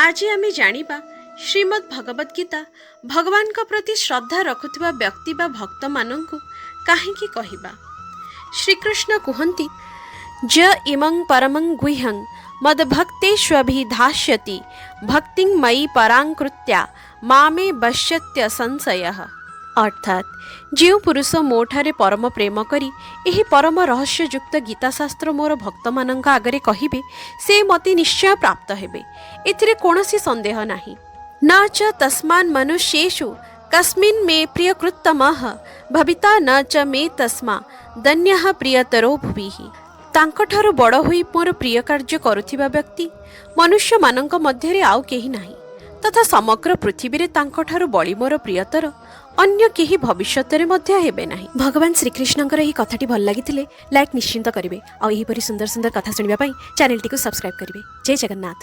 ଆଜି ଆମେ ଜାଣିବା ଶ୍ରୀମଦ୍ ଭଗବତ ଗୀତା ଭଗବାନଙ୍କ ପ୍ରତି ଶ୍ରଦ୍ଧା ରଖୁଥିବା ବ୍ୟକ୍ତି ବା ଭକ୍ତମାନଙ୍କୁ କାହିଁକି କହିବା। ଶ୍ରୀକୃଷ୍ଣ କୁହନ୍ତି, ୟ ଇମଂ ପରମଂ ଗୁହ୍ୟଂ ମଦ୍ଭକ୍ତେଷ୍ୱଭିଧାସ୍ୟତି ଭକ୍ତିଂ ମୟି ପରାଂ କୃତ୍ୟା ମାମେବୈଷ୍ୟତ୍ୟ ସଂଶୟଃ। ଅର୍ଥାତ୍ ଯେଉଁ ପୁରୁଷ ମୋଠାରେ ପରମ ପ୍ରେମ କରି ଏହି ପରମ ରହସ୍ୟଯୁକ୍ତ ଗୀତାଶାସ୍ତ୍ର ମୋର ଭକ୍ତମାନଙ୍କ ଆଗରେ କହିବେ, ସେ ମୋତେ ନିଶ୍ଚୟ ପ୍ରାପ୍ତ ହେବେ, ଏଥିରେ କୌଣସି ସନ୍ଦେହ ନାହିଁ। ନ ଚ ତସ୍ମାନ୍ ମନୁଷ୍ୟେଷୁ କସ୍ମିନ୍ ମେ ପ୍ରିୟକୃତ୍ତମଃ ଭବିତା ନ ଚ ମେ ତସ୍ମାଦନ୍ୟଃ ପ୍ରିୟତରୋ ଭୁବି। ତାଙ୍କଠାରୁ ବଡ଼ ହୋଇ ମୋର ପ୍ରିୟ କାର୍ଯ୍ୟ କରୁଥିବା ବ୍ୟକ୍ତି ମନୁଷ୍ୟମାନଙ୍କ ମଧ୍ୟରେ ଆଉ କେହି ନାହିଁ ତଥା ସମଗ୍ର ପୃଥିବୀରେ ତାଙ୍କଠାରୁ ବଳି ମୋର ପ୍ରିୟତର ଅନ୍ୟ କେହି ଭବିଷ୍ୟତରେ ମଧ୍ୟ ହେବେ ନାହିଁ। ଭଗବାନ ଶ୍ରୀକୃଷ୍ଣଙ୍କର ଏହି କଥାଟି ଭଲ ଲାଗିଥିଲେ ଲାଇକ୍ ନିଶ୍ଚିତ କରିବେ ଆଉ ଏହିପରି ସୁନ୍ଦର ସୁନ୍ଦର କଥା ଶୁଣିବା ପାଇଁ ଚ୍ୟାନେଲଟିକୁ ସବସ୍କ୍ରାଇବ୍ କରିବେ। ଜୟ ଜଗନ୍ନାଥ।